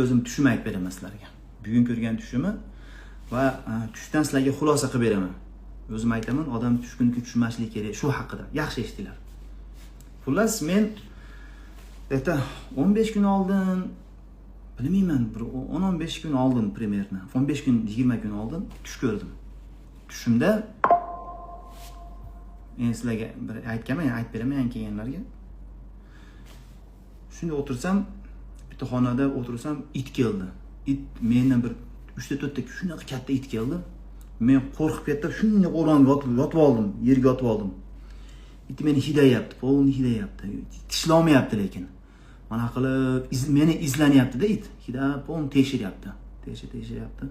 O'zim tushimni aytib beraman sizlarga. Bugun ko'rgan tushimni va tushdan sizlarga xulosa qilib beraman. O'zim aytaman, odam tushkunlikka tushmasligi kerak shu haqida. Yaxshi eshitinglar. Xullas, men это 15 kun oldin, bilmayman, bir 10-15 kun oldin примерно, 15 kun, 20 kun oldin tush ko'rdim. Tushimda men sizlarga bir aytganman, aytib beraman yangi kelganlarga. Shunday o'tirsam, bitta xonada o'tirsam, it keldi. It mendan bir 3 ta 4 ta shunaqa katta it keldi. Men qo'rqib ketdim, shunday o'rnimga yotib oldim, yerga yotib oldim. It meni hidlayapti, полный hidlayapti. Tishlolmayapti lekin. Mana qilib meni izlanyapti-da it. Hidlab, полный tekshiryapti. Tekshiryapti.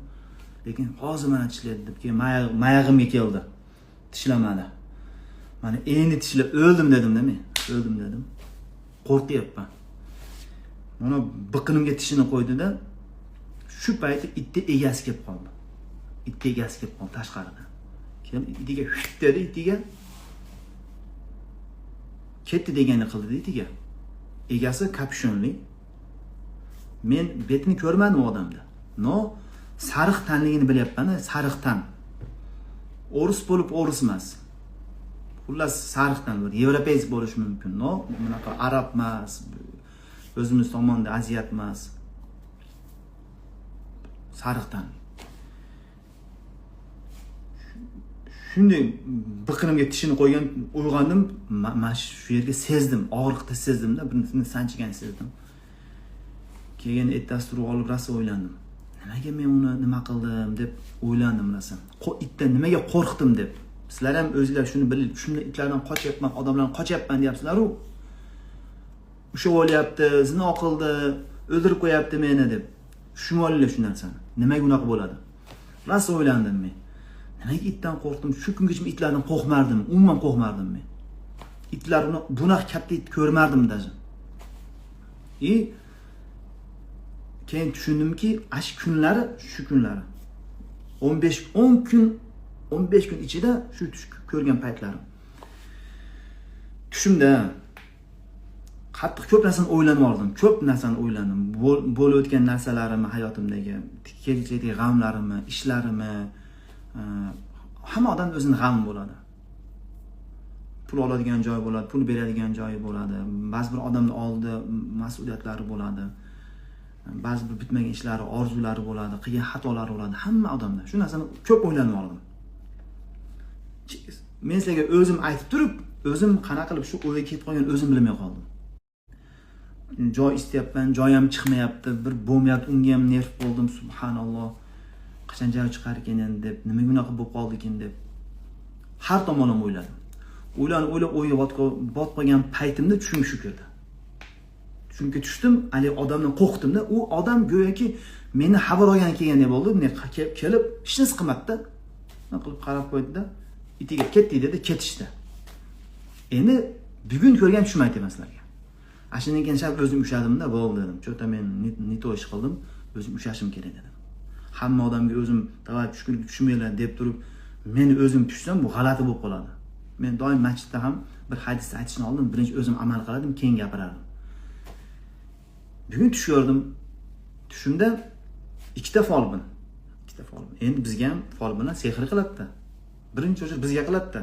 Lekin hozir mana tishlaydi deb keyin mayog'imga keldi. Tishlamadi. Mana endi tishlab o'ldim dedim-da men. O'ldim dedim. Qo'rqyapman. Mana biqinimga tishini qo'ydi-da, shu payti itni egasi kelib qoldi. Itni egasi kelib qoldi tashqaridan. Kelib itiga "Hut" dedi, itiga. Ketdi deganini qildi itiga. Egasi kapyushonli. Men betini ko'rmadim u odamda. Но sariq tanligini bilyapman, sariq tan. O'ris bo'lib o'ris emas. Xullas, sariq tan bir европеец bo'lishi mumkin. Но bunaqa arab emas, o'zimiz tomonda азиат emas. Sariq tan. Shunday biqinimga tishini qo'ygan, uyg'ondim, mana shu yerga sezdim, og'riqni sezdim-da, bir sanchiganini sezdim. Keyin ertasi turib olib rosa o'ylandim. Nimaga men uni nima qildim deb o'ylandim rosa. Itdan nimaga qo'rqdim deb. Sizlar ham o'zinglar shuni bilib, shuni itlardan qochyapman, odamlardan qochyapman deyapsizlar-u. Ushlab olyapti, zino qildi, o'ldirib qo'yapti meni deb. Tushunib olinglar shu narsani. Nimaga unaqa bo'ladi? Rosa o'ylandim men. Nimaga itdan qo'rqdim? Shu kungacha itlardan qo'rqmardim, umuman qo'rqmardim men. Itlar bunaqa katta it ko'rmardim даже. И keyin tushundimki, ash kunlari, shu kunlari 15 10 kun, 15 kun ichida shu tush ko'rgan paytlarim. Tushimda qattiq ko'p narsani o'ylanib oldim, ko'p narsani o'ylandim. Bo'lib o'tgan narsalarimni, hayotimdagi, kelajakdagi g'amlarimni, ishlarimni, hamma odam o'zini g'ami bo'ladi. Pul oladigan joyi bo'ladi, pul beradigan joyi bo'ladi, ba'zi bir odamni oldida mas'uliyatlari bo'ladi. Ba'zi bir bitmagan ishlari, orzulari bo'ladi, qilgan xatolari bo'ladi. Hamma odamda. Shu narsani ko'p o'ylanib oldim. Men sizlarga o'zim aytib turib, o'zim qanaqa qilib shu o'yga ketib qolgan o'zim bilmay qoldim. Joy istayapman, joy ham chiqmayapti, bir bo'lmayapti, unga ham nerv bo'ldim, subhanalloh. Qachon joy chiqar ekan endi deb, nimaga unaqa bo'lib qoldi ekan deb. Har tomonlama o'yladim. O'ylanib, o'ylab o'yga botib qolgan paytimda tushim shu kirdi. Chunki tushdim, haligi odamdan qo'rqdimda, u odam go'yoki meni xabar olgani kelgandek bo'ldi. Bunday kelib, hech narsa qilmadi-da. Bunday qilib qarab qo'ydi-da, itiga ketdi dedi, ketishdi. Endi bugun ko'rgan tushim aytaman sizlarga. Ana shundan keyin shab o'zim ushladimda, bo'ldi dedim. Чё-то men не то ish qildim, o'zim ushlashim kerak dedim. Hamma odamga o'zim давай tushkunlikka tushmanglar deb turib, men o'zim tushsam bu g'alati bo'lib qoladi. Men doim masjidda ham bir hadisni aytishni oldin birinchi o'zim amal qilardim, keyin gapirardim. Bugun tush ko'rdim. Tushimda ikkita folbin. Ikkita folbin. Endi bizga ham folbinlar sehr qiladi-da. Birinchi o'chir bizga qiladi-da.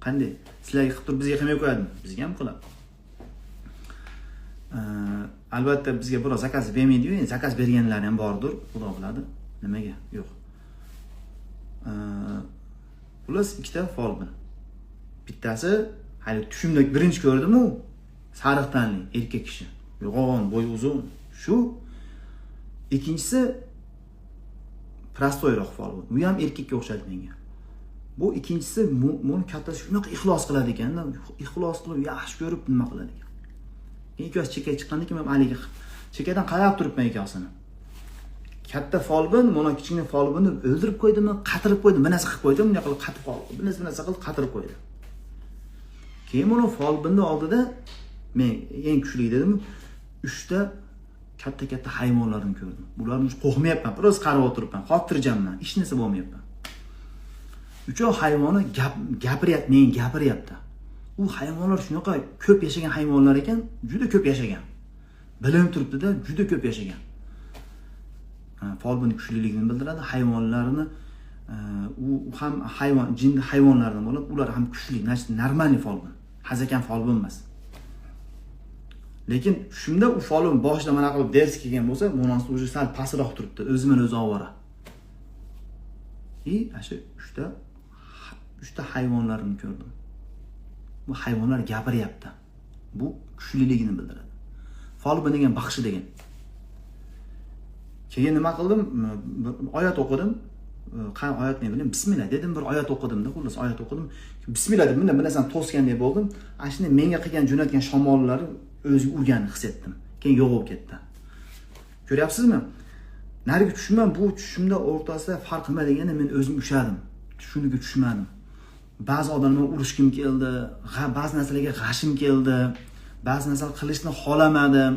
Qanday? Sizlarga qilib turib bizga qilmay qo'yadimi? Bizga ham qiladi. Albatta bizga birov заказ bermaydi-yu, endi заказ berganlar ham bordir, Xudo biladi. Nimaga? Yo'q. Xullas ikkita folbin. Bittasi hali tushimda birinchi ko'rdim-u, sariq tanli erkak kishi. Yo'g'on, bo'yi uzun. Shu. Ikkinchisi простой roq folbin. U ham erkakka o'xshaydi menga. Bu ikkinchisi buni kattasi shunaqa ixlos qiladi ekanda, ixlos qilib, yaxshi ko'rib nima qiladi ekan. Keyin ikkovsi chekkaga chiqqandan keyin men haligi chekkadan qarab turibman ikkovsini. Katta folbin, mana kichkina folbinni o'ldirib qo'ydimi, qatirib qo'ydi, bir narsa qilib qo'ydi, bunday qilib qatib qoldi. Bir narsa qilib qatirib qo'ydi. Keyin buni folbinni oldida men eng kuchli dedim, 3 ta katta-katta hayvonlarni ko'rdim. Bularni qo'rqmayapman, biroz qarab o'tiribman, xotirjamman, hech narsa bo'lmayapman. Uchov hayvoni gapiryapti, men gapiryapti. U hayvonlar shunaqa ko'p yashagan hayvonlar ekan, juda ko'p yashagan. Bilinib turibdi-da, juda ko'p yashagan. Folbin kuchliligini bildiradi. Hayvonlarni u ham hayvon, jin hayvonlardan bo'lib, ular ham kuchli, значит, нормальный folbin. Hazilakam folbin emas. Lekin shunda u folbin boshida mana qilib ders kelgan bo'lsa, bunasi уже sal pastroq turibdi, o'zi bilan o'zi ovora. И ana shu uchta hayvonlarni ko'rdim. Bu hayvonlar gapiryapti. Bu kuchliligini bildiradi. Folbin degan baxshi degan. Keyin nima qildim? Bir oyat o'qidim. Qani oyat ne bileyim, bismillah dedim, bir oyat o'qidimda, xullas oyat o'qidim. Bismillah deb bunday bir narsani to'sgandek bo'ldim. Ana shunda menga qilgan, jo'natgan shamollari o'ziga urganini his etdim. Keyin yo'q bo'lib ketdi. Ko'ryapsizmi? Narigi tushim, bu tushimda o'rtasida farq nima deganda, men o'zim ushladim. Shuniga tushmadim. Ba'zi odamlar urushgim keldi, ba'zi narsalarga g'ashim keldi, ba'zi narsalar qilishni xohlamadim.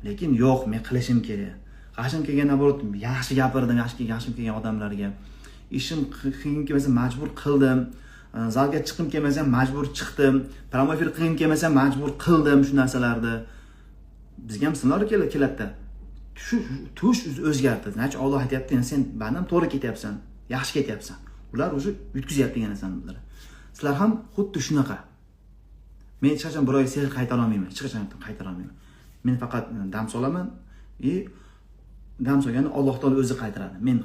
Lekin yo'q, men qilishim kerak. G'ashim kelgan, наоборот, yaxshi gapirdim, yaxshi g'ashim kelgan odamlarga. Ishim qilgim kelmasa, majbur qildim. Zalga chiqqim kelmasa ham, majbur chiqdim. Прямой эфир qilgim kelmasa ham, majbur qildim shu narsalarni. Bizga ham sinovlar keladida. Shu tush o'zgardi. Значит, Alloh aytyapti, endi sen bandam to'g'ri ketyapsan, yaxshi ketyapsan. Ular уже yutkazyapti degan narsani bildiradi. Sizlar ham xuddi shunaqa. Men hech qachon birovga sehr qaytara olmayman, hech qachon qaytara olmayman. Men faqat dam solaman и dam solganda Alloh taolo o'zi qaytaradi. Men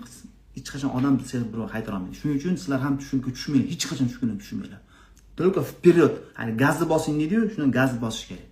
hech qachon odam sehr birov qaytara olmaydi. Shuning uchun sizlar ham tushunga tushmanglar, hech qachon tushunga tushmanglar. Только вперед. Ya'ni gazni bosing deydi-yu, shuni gazni bosish kerak.